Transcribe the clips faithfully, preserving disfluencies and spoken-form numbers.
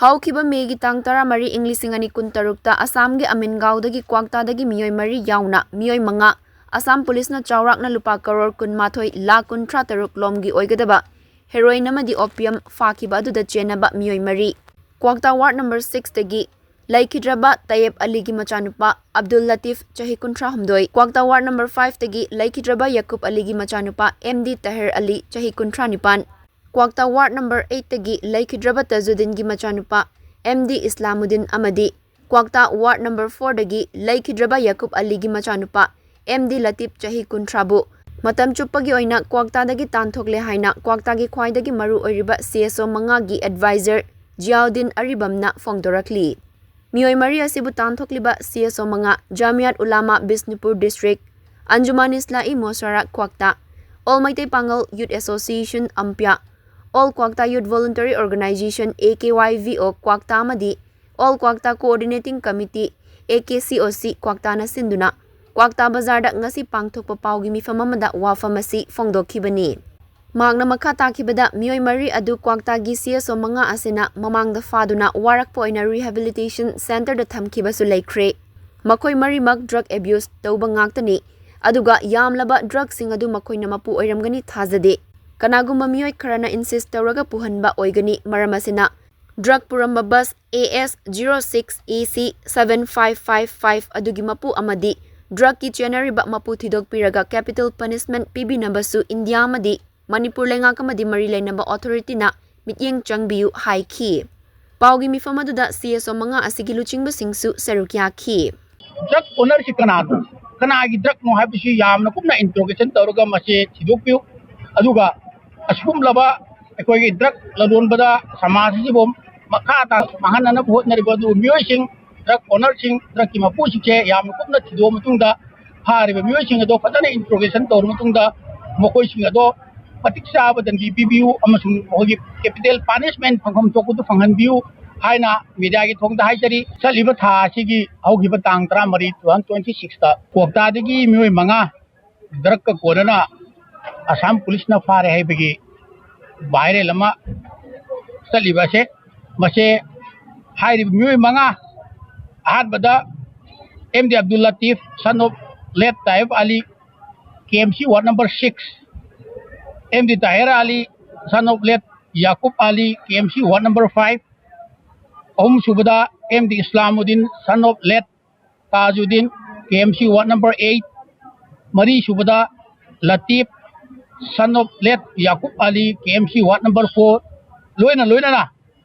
ꯍꯧꯈꯤꯕ ꯃꯦꯒꯤ ꯇꯥꯡ ꯇꯔꯥꯃꯔꯤ, ꯏꯪ ꯂꯤꯁꯤꯡ ꯑꯅꯤ ꯀꯨꯟꯇꯔꯨꯛꯇ ꯑꯁꯥꯝꯒꯤ ꯑꯃꯤꯟꯒꯥꯎꯗꯒꯤ ꯀ꯭ꯋꯥꯛꯇꯥꯗꯒꯤ ꯃꯤꯑꯣꯏ ꯃꯔꯤ ꯌꯥꯎꯅ ꯃꯤꯑꯣꯏ ꯃꯉꯥ, ꯑꯁꯥꯝ ꯄꯨꯂꯤꯁꯅ ꯆꯥꯎꯔꯥꯛꯅ ꯂꯨꯄꯥ ꯀꯔꯣꯔ ꯀꯨꯟꯃꯥꯊꯣꯏ ꯂꯥꯈ ꯀꯨꯟꯊ꯭ꯔꯥ ꯇꯔꯨꯛ ꯂꯣꯝꯒꯤ ꯑꯣꯏꯒꯗꯕ ꯍꯦꯔꯣꯏꯟ ꯑꯃꯗꯤ ꯑꯣꯄꯤꯌꯝ ꯐꯥꯈꯤꯕ ꯑꯗꯨꯗ ꯆꯦꯟꯅꯕ ꯃꯤꯑꯣꯏ ꯃꯔꯤ, ꯀ꯭ꯋꯥꯛꯇꯥ ꯋꯥꯔꯗ ꯅꯝꯕꯔ ꯁꯤꯛꯁꯇꯒꯤ ꯂꯩꯈꯤꯗ꯭ꯔꯕ ꯇꯌꯦꯞ ꯑꯂꯤꯒꯤ ꯃꯆꯥꯅꯨꯄꯥ ꯑꯕꯗꯨꯜ ꯂꯇꯤꯐ, ꯆꯍꯤ ꯀꯨꯟꯊ꯭ꯔꯥ ꯍꯨꯝꯗꯣꯏ, ꯀ꯭ꯋꯥꯛꯇꯥ ꯋꯥꯔꯗ ꯅꯝꯕꯔ ꯐꯥꯏꯚꯇꯒꯤ ꯂꯩꯈꯤꯗ꯭ꯔꯕ ꯌꯥꯀꯨꯕ ꯑꯂꯤꯒꯤ ꯃꯆꯥꯅꯨꯄꯥ ꯑꯦꯝ ꯗꯤ ꯇꯍꯤꯔ ꯑꯂꯤ, ꯆꯍꯤ ꯀꯨꯟꯊ꯭ꯔꯥ ꯅꯤꯄꯥꯟ, ꯀ꯭ꯋꯥꯛꯇꯥ ꯋꯥꯔꯗ ꯅꯝꯕꯔ ꯑꯩꯠꯇꯒꯤ ꯂꯩꯈꯤꯗ꯭ꯔꯕ ꯇꯖꯨꯗꯤꯟꯒꯤ ꯃꯆꯥꯅꯨꯄꯥ ꯑꯦꯝ ꯗꯤ ꯏꯁꯂꯥꯃꯨꯗꯤꯟ ꯑꯃꯗꯤ ꯀ꯭ꯋꯥꯛꯇꯥ ꯋꯥꯔꯗ ꯅꯝꯕꯔ ꯐꯣꯔꯗꯒꯤ ꯂꯩꯈꯤꯗ꯭ꯔꯕ ꯌꯥꯀꯨꯕ ꯑꯂꯤꯒꯤ ꯃꯆꯥꯅꯨꯄꯥ ꯑꯦꯝ ꯗꯤ ꯂꯇꯤꯐ, ꯆꯍꯤ ꯀꯨꯟꯊ꯭ꯔꯥꯕꯨ ꯃꯇꯝ ꯆꯨꯞꯄꯒꯤ ꯑꯣꯏꯅ ꯀ꯭ꯋꯥꯛꯇꯥꯗꯒꯤ ꯇꯥꯟꯊꯣꯛꯂꯦ ꯍꯥꯏꯅ ꯀ꯭ꯋꯥꯛꯇꯥꯒꯤ ꯈ꯭ꯋꯥꯏꯗꯒꯤ ꯃꯔꯨ ꯑꯣꯏꯔꯤꯕ ꯁꯤ ꯑꯦꯁ ꯑꯣ ꯃꯉꯥꯒꯤ ꯑꯦꯗꯚꯥꯏꯖꯔ ꯖꯤꯌꯥꯎꯗꯤꯟ ꯑꯔꯤꯕꯝꯅ ꯐꯣꯡꯗꯣꯔꯛꯂꯤ꯫ ꯃꯤꯑꯣꯏ ꯃꯔꯤ ꯑꯁꯤꯕꯨ ꯇꯥꯟꯊꯣꯛꯂꯤꯕ ꯁꯤ ꯑꯦꯁ ꯑꯣ ꯃꯉꯥ, ꯖꯥꯃꯤꯌꯥꯠ ꯎꯂꯥꯃꯥ Bishnupur district, ꯑꯟꯖꯨꯃꯥꯟ Islahi Moshara Kwakta, all Meitei Pangal youth association ꯑꯝꯄ꯭ꯌꯥ, all Kwakta youth voluntary organisation A K Y V O Kwakta ꯑꯃꯗꯤ ꯑꯣꯜ ꯀ꯭ꯋꯥꯛꯇꯥ coordinating committee A K C ꯑꯣ ꯁꯤ ꯀ꯭ꯋꯥꯛꯇꯥꯅ ꯁꯤꯟꯗꯨꯅ ꯀ꯭ꯋꯥꯛꯇꯥ ꯕꯖꯥꯔꯗ ꯉꯁꯤ ꯄꯥꯡꯊꯣꯛꯄ ꯄꯥꯎꯒꯤ ꯃꯤꯐꯝ ꯑꯃꯗ ꯋꯥꯐꯝ ꯑꯁꯤ ꯐꯣꯡꯗꯣꯛꯈꯤꯕꯅꯤ꯫ ꯃꯍꯥꯛꯅ ꯃꯈꯥ ꯇꯥꯈꯤꯕꯗ, ꯃꯤꯑꯣꯏ ꯃꯔꯤ ꯑꯗꯨ ꯀ꯭ꯋꯥꯛꯇꯥꯒꯤ ꯁꯤ ꯑꯦꯁ ꯑꯣ ꯃꯉꯥ ꯑꯁꯤꯅ ꯃꯃꯥꯡꯗ ꯐꯥꯗꯨꯅ ꯋꯥꯔꯛꯄ ꯑꯣꯏꯅ ꯔꯤꯍꯦꯕꯤꯂꯤꯇꯦꯁꯟ ꯁꯦꯟꯇꯔꯗ ꯊꯝꯈꯤꯕꯁꯨ ꯂꯩꯈ꯭ꯔꯦ꯫ ꯃꯈꯣꯏ ꯃꯔꯤꯃꯛ ꯗ꯭ꯔꯒ ꯑꯦꯕ꯭ꯌꯨꯁ ꯇꯧꯕ ꯉꯥꯛꯇꯅꯤ, ꯑꯗꯨꯒ ꯌꯥꯝꯂꯕ ꯗ꯭ꯔꯒꯁꯤꯡ ꯑꯗꯨ ꯃꯈꯣꯏꯅ ꯃꯄꯨ ꯑꯣꯏꯔꯝꯒꯅꯤ ꯊꯥꯖꯗꯦ꯫ ꯀꯅꯥꯒꯨꯝꯕ ꯃꯤꯑꯣꯏ ꯈꯔꯅ ꯏꯟꯁꯤꯁ ꯇꯧꯔꯒ ꯄꯨꯍꯟꯕ ꯑꯣꯏꯒꯅꯤ, ꯃꯔꯝ ꯑꯁꯤꯅ ꯗ꯭ꯔꯒ ꯄꯨꯔꯝꯕ bus A S zero six A C seven five five five ꯑꯗꯨꯒꯤ ꯃꯄꯨ ꯑꯃꯗꯤ ꯗ꯭ꯔꯒꯀꯤ ꯆꯦꯟꯅꯔꯤꯕ ꯃꯄꯨ ꯊꯤꯗꯣꯛꯄꯤꯔꯒ ꯀꯦꯄꯤꯇꯦꯜ ꯄꯅꯤꯁꯃꯦꯟꯠ ꯄꯤꯕꯤꯅꯕꯁꯨ ꯏꯟꯗꯤꯌꯥ ꯑꯃꯗꯤ ꯃꯅꯤꯄꯨꯔ ꯂꯩꯉꯥꯛ ꯑꯃꯗꯤ ꯃꯔꯤ ꯂꯩꯅꯕ ꯑꯣꯊꯣꯔꯤꯇꯤꯅ ꯃꯤꯠꯌꯦꯡ ꯆꯪꯕꯤꯌꯨ ꯍꯥꯏꯈꯤ꯫ ꯄꯥꯎꯒꯤ ꯃꯤꯐꯝ ꯑꯗꯨꯗ ꯁꯤ ꯑꯦꯁ ꯑꯣ ꯃꯉꯥ ꯑꯁꯤꯒꯤ ꯂꯨꯆꯤꯡꯕꯁꯤꯡꯁꯨ ꯁꯔꯨꯛ ꯌꯥꯈꯤ꯫ ꯗ꯭ꯔꯒ ꯑꯣꯅꯔꯁꯤ ꯀꯅꯥꯅꯣ, ꯀꯅꯥꯒꯤ ꯗ꯭ꯔꯒꯅꯣ ꯍꯥꯏꯕꯁꯤ ꯌꯥꯝꯅ ꯀꯨꯞꯅ ꯏꯟꯇ꯭ꯔꯣꯒꯦꯁꯟ ꯇꯧꯔꯒ ꯃꯁꯤ ꯊꯤꯗꯣꯛꯄꯤꯌꯨ꯫ ꯑꯗꯨꯒ ꯑꯁꯤꯒꯨꯝꯂꯕ ꯑꯩꯈꯣꯏꯒꯤ ꯗ꯭ꯔꯒ ꯂꯂꯣꯟꯕꯗ ꯁꯃꯥꯖ ꯑꯁꯤꯕꯨ ꯃꯈꯥ ꯇꯥꯅ ꯃꯥꯡꯍꯟꯅꯅꯕ ꯍꯣꯠꯅꯔꯤꯕ ꯑꯗꯨ ꯃꯤꯑꯣꯏꯁꯤꯡ, ꯗ꯭ꯔꯒ ꯑꯣꯅꯔꯁꯤꯡ, ꯗ꯭ꯔꯒꯀꯤ ꯃꯄꯨꯁꯤꯡꯁꯦ ꯌꯥꯝꯅ ꯀꯨꯞꯅ ꯊꯤꯗꯣꯛꯑ ꯃꯇꯨꯡꯗ, ꯐꯥꯔꯤꯕ ꯃꯤꯑꯣꯏꯁꯤꯡ ꯑꯗꯣ ꯐꯖꯅ ꯏꯟꯇ꯭ꯔꯣꯒꯦꯁꯟ ꯇꯧꯔꯕ ꯃꯇꯨꯡꯗ, ꯃꯈꯣꯏꯁꯤꯡ ꯑꯗꯣ ꯃꯇꯤꯛ ꯆꯥꯕ ꯗꯟꯗꯤ ꯄꯤꯕꯤꯌꯨ ꯑꯃꯁꯨꯡ ꯃꯈꯣꯏꯒꯤ ꯀꯦꯄꯤꯇꯦꯜ ꯄꯥꯅꯤꯁꯃꯦꯟꯠ ꯐꯪꯐꯝ ꯊꯣꯛꯄꯗꯨ ꯐꯪꯍꯟꯕꯤꯌꯨ ꯍꯥꯏꯅ ꯃꯤꯗꯤꯌꯥꯒꯤ ꯊꯣꯡꯗ ꯍꯥꯏꯖꯔꯤ꯫ ꯆꯠꯂꯤꯕ ꯊꯥ ꯑꯁꯤꯒꯤ ꯍꯧꯈꯤꯕ ꯇꯥꯡ ꯇꯔꯥꯃꯔꯤ, two thousand twenty sixꯇ ꯀ꯭ꯋꯥꯛꯇꯥꯗꯒꯤ ꯃꯤꯑꯣꯏ ꯃꯉꯥ ꯗ꯭ꯔꯒꯀ ꯀꯣꯟꯅꯅ ꯑꯁꯥꯝ ꯄꯨꯂꯤꯁꯅ ꯐꯥꯔꯦ ꯍꯥꯏꯕꯒꯤ ꯚꯥꯏꯔꯦꯜ ꯑꯃ ꯆꯠꯂꯤꯕ ꯑꯁꯦ, ꯃꯁꯦ ꯍꯥꯏꯔꯤꯕ ꯃꯤꯑꯣꯏ ꯃꯉꯥ, ꯑꯍꯥꯟꯕꯗ M D Abdul Latif, son of late Taif Ali, K M C ward number six, M D Tahir Ali, son of late Yakub Ali, K M C ward number five, ꯑꯍꯨꯝꯁꯨꯕꯗ M D Islamuddin, son of late Tajuddin, K M C ward number eight, ꯃꯔꯤꯁꯨꯕꯗ Latif, son of late Yakub Ali, K M C ward number four, ꯂꯣꯏꯅ ꯂꯣꯏꯅꯅ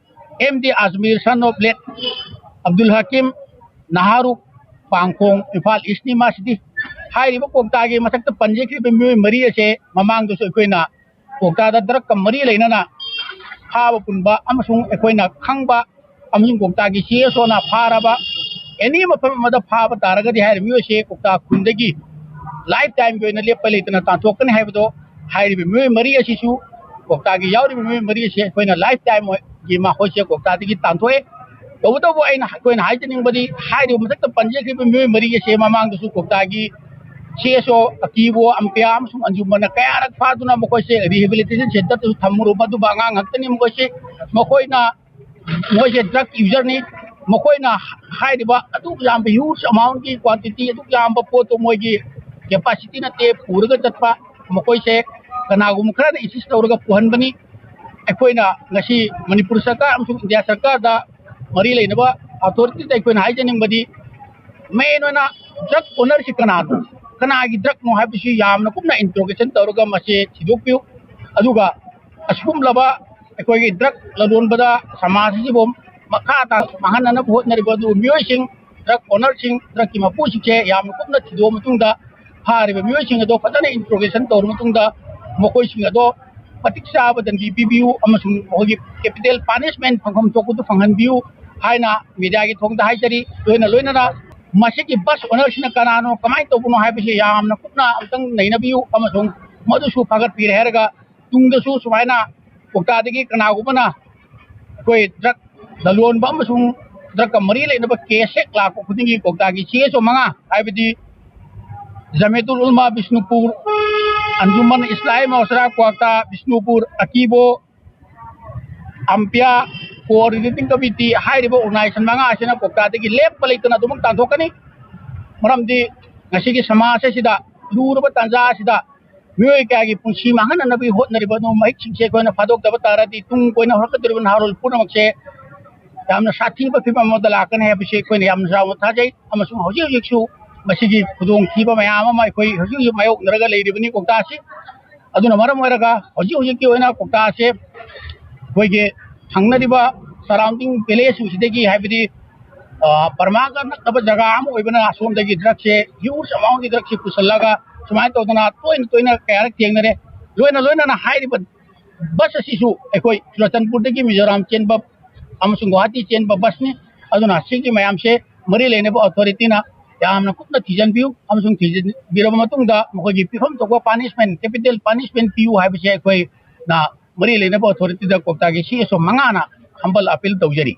M D Azmir, son of late Abdul ꯍꯀꯤꯝ, ꯅꯍꯥꯔꯨꯛ, ꯄꯥꯡꯈꯣꯡ, Imphal ꯏꯁꯅꯤ ꯃꯥ city. ꯍꯥꯏꯔꯤꯕ ꯀ꯭ꯋꯥꯛꯇꯥꯒꯤ ꯃꯊꯛꯇ ꯄꯟꯖꯈ꯭ꯔꯤꯕ ꯃꯤꯑꯣꯏ ꯃꯔꯤ ꯑꯁꯦ ꯃꯃꯥꯡꯗꯁꯨ ꯑꯩꯈꯣꯏꯅ ꯀ꯭ꯋꯥꯛꯇꯥꯗ ꯗ꯭ꯔꯒꯀ ꯃꯔꯤ ꯂꯩꯅꯅ ꯐꯥꯕ ꯄꯨꯟꯕ ꯑꯃꯁꯨꯡ ꯑꯩꯈꯣꯏꯅ ꯈꯪꯕ ꯑꯃꯁꯨꯡ ꯀ꯭ꯋꯥꯛꯇꯥꯒꯤ ꯁꯤ ꯑꯦꯁ ꯑꯣꯅ ꯐꯥꯔꯕ ꯑꯦꯅꯤ ꯃꯐꯝ ꯑꯃꯗ ꯐꯥꯕ ꯇꯥꯔꯒꯗꯤ ꯍꯥꯏꯔꯤꯕ ꯃꯤꯑꯣꯏꯁꯦ ꯀ꯭ꯋꯥꯛꯇꯥ ꯈꯨꯟꯗꯒꯤ ꯂꯥꯏꯐ ꯇꯥꯏꯝꯒꯤ ꯑꯣꯏꯅ ꯂꯦꯞꯄ ꯂꯩꯇꯅ ꯇꯥꯟꯊꯣꯛꯀꯅꯤ ꯍꯥꯏꯕꯗꯣ ꯍꯥꯏꯔꯤꯕ ꯃꯤꯑꯣꯏ ꯃꯔꯤ ꯑꯁꯤꯁꯨ, ꯀ꯭ꯋꯥꯛꯇꯥꯒꯤ ꯌꯥꯎꯔꯤꯕ ꯃꯤꯑꯣꯏ ꯃꯔꯤ ꯑꯁꯤ ꯑꯩꯈꯣꯏꯅ ꯂꯥꯏꯐ ꯇꯥꯏꯝꯒꯤ ꯃꯈꯣꯏꯁꯦ ꯀ꯭ꯋꯥꯛꯇꯥꯗꯒꯤ ꯇꯥꯟꯊꯣꯛꯑꯦ꯫ ꯇꯧꯕꯇꯕꯨ ꯑꯩꯅ, ꯑꯩꯈꯣꯏꯅ ꯍꯥꯏꯖꯅꯤꯡꯕꯗꯤ ꯍꯥꯏꯔꯤꯕ ꯃꯊꯛꯇ ꯄꯟꯖꯈ꯭ꯔꯤꯕ ꯃꯤꯑꯣꯏ ꯃꯔꯤ ꯑꯁꯦ ꯃꯃꯥꯡꯗꯁꯨ ꯀ꯭ꯋꯥꯛꯇꯥꯒꯤ ꯁꯤ ꯑꯦꯁ ꯑꯣ, ꯑꯀꯤꯕꯣ, ꯑꯝꯄꯤꯌꯥ ꯑꯃꯁꯨꯡ ꯑꯟꯖꯨꯃꯟꯅ ꯀꯌꯥꯔꯛ ꯐꯥꯗꯨꯅ ꯃꯈꯣꯏꯁꯦ ꯔꯤꯍꯦꯕꯤꯂꯤꯇꯦꯁꯟ ꯁꯦꯟꯇꯔꯗꯁꯨ ꯊꯝꯃꯨꯔꯕ, ꯑꯗꯨꯕꯨ ꯑꯉꯥꯡ ꯉꯥꯛꯇꯅꯤ ꯃꯈꯣꯏꯁꯦ꯫ ꯃꯈꯣꯏꯅ, ꯃꯣꯏꯁꯦ ꯗ꯭ꯔꯒ ꯌꯨꯖꯔꯅꯤ꯫ ꯃꯈꯣꯏꯅ ꯍꯥꯏꯔꯤꯕ ꯑꯗꯨꯛ ꯌꯥꯝꯕ ꯍ꯭ꯌꯨꯖ ꯑꯃꯥꯎꯟꯒꯤ ꯀ꯭ꯋꯥꯟꯇꯤꯇꯤ, ꯑꯗꯨꯛ ꯌꯥꯝꯕ ꯄꯣꯠꯇꯣ ꯃꯣꯏꯒꯤ ꯀꯦꯄꯥꯁꯤꯇꯤ ꯅꯠꯇꯦ ꯄꯨꯔꯒ ꯆꯠꯄ꯫ ꯃꯈꯣꯏꯁꯦ ꯀꯅꯥꯒꯨꯝꯕ ꯈꯔꯅ ꯏꯟꯁꯤꯁ ꯇꯧꯔꯒ ꯄꯨꯍꯟꯕꯅꯤ꯫ ꯑꯩꯈꯣꯏꯅ ꯉꯁꯤ ꯃꯅꯤꯄꯨꯔ ꯁꯔꯀꯥꯔ ꯑꯃꯁꯨꯡ ꯏꯟꯗꯤꯌꯥ ꯁꯔꯀꯥꯔꯗ ꯃꯔꯤ ꯂꯩꯅꯕ ꯑꯣꯊꯣꯔꯤꯇꯤꯗ ꯑꯩꯈꯣꯏꯅ ꯍꯥꯏꯖꯅꯤꯡꯕꯗꯤ, ꯃꯦꯟ ꯑꯣꯏꯅ ꯗ꯭ꯔꯒ ꯑꯣꯅꯔꯁꯤ ꯀꯅꯥꯅꯣ, ꯀꯅꯥꯒꯤ ꯗ꯭ꯔꯒꯅꯣ ꯍꯥꯏꯕꯁꯤ ꯌꯥꯝꯅ ꯀꯨꯞꯅ ꯏꯟꯇ꯭ꯔꯣꯒꯦꯁꯟ ꯇꯧꯔꯒ ꯃꯁꯤ ꯊꯤꯗꯣꯛꯄꯤꯌꯨ꯫ ꯑꯗꯨꯒ ꯑꯁꯤꯒꯨꯝꯂꯕ ꯑꯩꯈꯣꯏꯒꯤ ꯗ꯭ꯔꯒ ꯂꯂꯣꯟꯕꯗ ꯁꯃꯥꯖ ꯑꯁꯤꯕꯨ ꯃꯈꯥ ꯇꯥꯅ ꯃꯥꯡꯍꯟꯅꯅꯕ ꯍꯣꯠꯅꯔꯤꯕ ꯑꯗꯨ ꯃꯤꯑꯣꯏꯁꯤꯡ, ꯗ꯭ꯔꯒ ꯑꯣꯅꯔꯁꯤꯡ, ꯗ꯭ꯔꯒꯀꯤ ꯃꯄꯨꯁꯤꯡꯁꯦ ꯌꯥꯝꯅ ꯀꯨꯞꯅ ꯊꯤꯗꯣꯛꯑ ꯃꯇꯨꯡꯗ ꯐꯥꯔꯤꯕ ꯃꯤꯑꯣꯏꯁꯤꯡ ꯑꯗꯣ ꯐꯖꯅ ꯏꯟꯇ꯭ꯔꯣꯒꯦꯁꯟ ꯇꯧꯔꯕ ꯃꯇꯨꯡꯗ ꯃꯈꯣꯏꯁꯤꯡ ꯑꯗꯣ ꯃꯇꯤꯛ ꯆꯥꯕ ꯗꯟꯗꯤ ꯄꯤꯕꯤꯌꯨ ꯑꯃꯁꯨꯡ ꯃꯈꯣꯏꯒꯤ ꯀꯦꯄꯤꯇꯦꯜ ꯄꯥꯅꯤꯁꯃꯦꯟ ꯐꯪꯐꯝ ꯊꯣꯛꯄꯗꯨ ꯐꯪꯍꯟꯕꯤꯌꯨ ꯍꯥꯏꯅ ꯃꯤꯗꯤꯌꯥꯒꯤ ꯊꯣꯡꯗ ꯍꯥꯏꯖꯔꯤ꯫ ꯂꯣꯏꯅ ꯂꯣꯏꯅꯅ ꯃꯁꯤꯒꯤ ꯕꯁ ꯑꯣꯅꯔꯁꯤꯅ ꯀꯅꯥꯅꯣ, ꯀꯃꯥꯏꯅ ꯇꯧꯕꯅꯣ ꯍꯥꯏꯕꯁꯤ ꯌꯥꯝꯅ ꯀꯨꯞꯅ ꯑꯃꯨꯛꯇꯪ ꯅꯩꯅꯕꯤꯌꯨ ꯑꯃꯁꯨꯡ ꯃꯗꯨꯁꯨ ꯐꯒꯠꯄꯤꯔꯦ ꯍꯥꯏꯔꯒ ꯇꯨꯡꯗꯁꯨ ꯁꯨꯃꯥꯏꯅ ꯀ꯭ꯋꯥꯛꯇꯥꯗꯒꯤ ꯀꯅꯥꯒꯨꯝꯕꯅ ꯑꯩꯈꯣꯏ ꯗ꯭ꯔꯒ ꯂꯂꯣꯟꯕ ꯑꯃꯁꯨꯡ ꯗ꯭ꯔꯒꯀ ꯃꯔꯤ ꯂꯩꯅꯕ ꯀꯦꯁ ꯍꯦꯛ ꯂꯥꯛꯄ ꯈꯨꯗꯤꯡꯒꯤ ꯀ꯭ꯋꯥꯛꯇꯥꯒꯤ ꯁꯤ ꯑꯦꯁ ꯑꯣ ꯃꯉꯥ, ꯍꯥꯏꯕꯗꯤ ꯖꯃꯦꯇꯨꯜ ꯎꯂꯃꯥ ꯕꯤꯁꯅꯨꯄꯨꯔ, ꯑꯟꯖꯨꯃꯟ ꯏꯁꯂꯥꯍꯤ ꯃꯥꯎꯁꯔꯥ ꯀ꯭ꯋꯥꯛꯇꯥ ꯕꯤꯁꯅꯨꯄꯨꯔ, ꯑꯀꯤꯕꯣ, ꯑꯝꯄꯤꯌꯥ, ꯀꯣꯑꯣꯔꯗꯤꯅꯦꯇꯤꯡ ꯀꯃꯤꯇꯤ ꯍꯥꯏꯔꯤꯕ ꯑꯣꯔꯒꯅꯥꯏꯖꯦꯁꯟ ꯃꯉꯥ ꯑꯁꯤꯅ ꯀꯣꯛꯇꯥꯗꯒꯤ ꯂꯦꯞꯄ ꯂꯩꯇꯅ ꯑꯗꯨꯃꯛ ꯇꯥꯟꯊꯣꯛꯀꯅꯤ꯫ ꯃꯔꯝꯗꯤ ꯉꯁꯤꯒꯤ ꯁꯃꯥꯖ ꯑꯁꯤꯗ, ꯂꯨꯔꯕ ꯇꯥꯟꯖꯥ ꯑꯁꯤꯗ ꯃꯤꯑꯣꯏ ꯀꯌꯥꯒꯤ ꯄꯨꯟꯁꯤ ꯃꯥꯡꯍꯟꯅꯅꯕꯒꯤ ꯍꯣꯠꯅꯔꯤꯕ ꯑꯗꯨꯒꯨꯝꯕ ꯃꯍꯤꯛꯁꯤꯡꯁꯦ ꯑꯩꯈꯣꯏꯅ ꯐꯥꯗꯣꯛꯇꯕ ꯇꯥꯔꯗꯤ, ꯇꯨꯡ ꯀꯣꯏꯅ ꯍꯧꯔꯛꯀꯗꯧꯔꯤꯕ ꯅꯍꯥꯔꯣꯜ ꯄꯨꯝꯅꯃꯛꯁꯦ ꯌꯥꯝꯅ ꯁꯥꯊꯤꯕ ꯐꯤꯕꯝ ꯑꯃꯗ ꯂꯥꯛꯀꯅꯤ ꯍꯥꯏꯕꯁꯤ ꯑꯩꯈꯣꯏꯅ ꯌꯥꯝꯅ ꯆꯥꯎꯅ ꯊꯥꯖꯩ꯫ ꯑꯃꯁꯨꯡ ꯍꯧꯖꯤꯛ ꯍꯧꯖꯤꯛꯁꯨ ꯃꯁꯤꯒꯤ ꯈꯨꯗꯣꯡꯊꯤꯕ ꯃꯌꯥꯝ ꯑꯃ ꯑꯩꯈꯣꯏ ꯍꯧꯖꯤꯛ ꯍꯧꯖꯤꯛ ꯃꯥꯌꯣꯛꯅꯔꯒ ꯂꯩꯔꯤꯕꯅꯤ ꯀꯣꯛꯇꯥꯁꯤ꯫ ꯑꯗꯨꯅ ꯃꯔꯝ ꯑꯣꯏꯔꯒ ꯍꯧꯖꯤꯛ ꯍꯧꯖꯤꯛꯀꯤ ꯑꯣꯏꯅ ꯀꯣꯛꯇꯥꯁꯦ ꯑꯩꯈꯣꯏꯒꯤ ꯊꯪꯅꯔꯤꯕ ꯁꯔꯥꯎꯟꯗꯤꯡ ꯚꯤꯂꯦꯖꯁꯤꯡꯁꯤꯗꯒꯤ, ꯍꯥꯏꯕꯗꯤ, ꯑ, ꯕꯔꯃꯥꯒ ꯅꯛꯅꯕ ꯖꯒꯥ ꯑꯃ ꯑꯣꯏꯕꯅ, ꯑꯁꯣꯝꯗꯒꯤ ꯗ꯭ꯔꯒꯁꯦ, ꯍ꯭ꯌꯨꯖ ꯑꯃꯥꯎꯟꯒꯤ ꯗ꯭ꯔꯒꯁꯦ ꯄꯨꯁꯜꯂꯒ ꯁꯨꯃꯥꯏꯅ ꯇꯧꯗꯅ ꯇꯣꯏꯅ ꯇꯣꯏꯅ ꯀꯌꯥꯔꯛ ꯊꯦꯡꯅꯔꯦ꯫ ꯂꯣꯏꯅ ꯂꯣꯏꯅꯅ ꯍꯥꯏꯔꯤꯕ ꯕꯁ ꯑꯁꯤꯁꯨ ꯑꯩꯈꯣꯏ ꯆꯨꯔꯆꯥꯟꯄꯨꯔꯗꯒꯤ ꯃꯤꯖꯣꯔꯥꯝ ꯆꯦꯟꯕ ꯑꯃꯁꯨꯡ ꯒꯨꯋꯥꯍꯥꯇꯤ ꯆꯦꯟꯕ ꯕꯁꯅꯤ꯫ ꯑꯗꯨꯅ ꯁꯤꯒꯤ ꯃꯌꯥꯝꯁꯦ ꯃꯔꯤ ꯂꯩꯅꯕ ꯑꯣꯊꯣꯔꯤꯇꯤꯅ ꯌꯥꯝꯅ ꯀꯨꯞꯅ ꯊꯤꯖꯤꯟꯕꯤꯌꯨ, ꯑꯃꯁꯨꯡ ꯊꯤꯖꯤꯟꯕꯤꯔꯕ ꯃꯇꯨꯡꯗ ꯃꯈꯣꯏꯒꯤ ꯄꯤꯐꯝ ꯊꯣꯛꯄ ꯄꯥꯅꯤꯁꯃꯦꯟ, ꯀꯦꯄꯤꯇꯦꯜ ꯄꯥꯅꯤꯁꯃꯦꯟ ꯄꯤꯌꯨ ꯍꯥꯏꯕꯁꯦ ꯑꯩꯈꯣꯏꯅ ꯃꯔꯤ ꯂꯩꯅꯕ ꯑꯣꯊꯣꯔꯤꯇꯤꯗ ꯀꯣꯛꯇꯥꯒꯤ ꯁꯤ ꯑꯦꯁ ꯑꯣ ꯃꯉꯥꯅ ꯍꯝꯕꯜ ꯑꯄꯤꯜ ꯇꯧꯖꯔꯤ꯫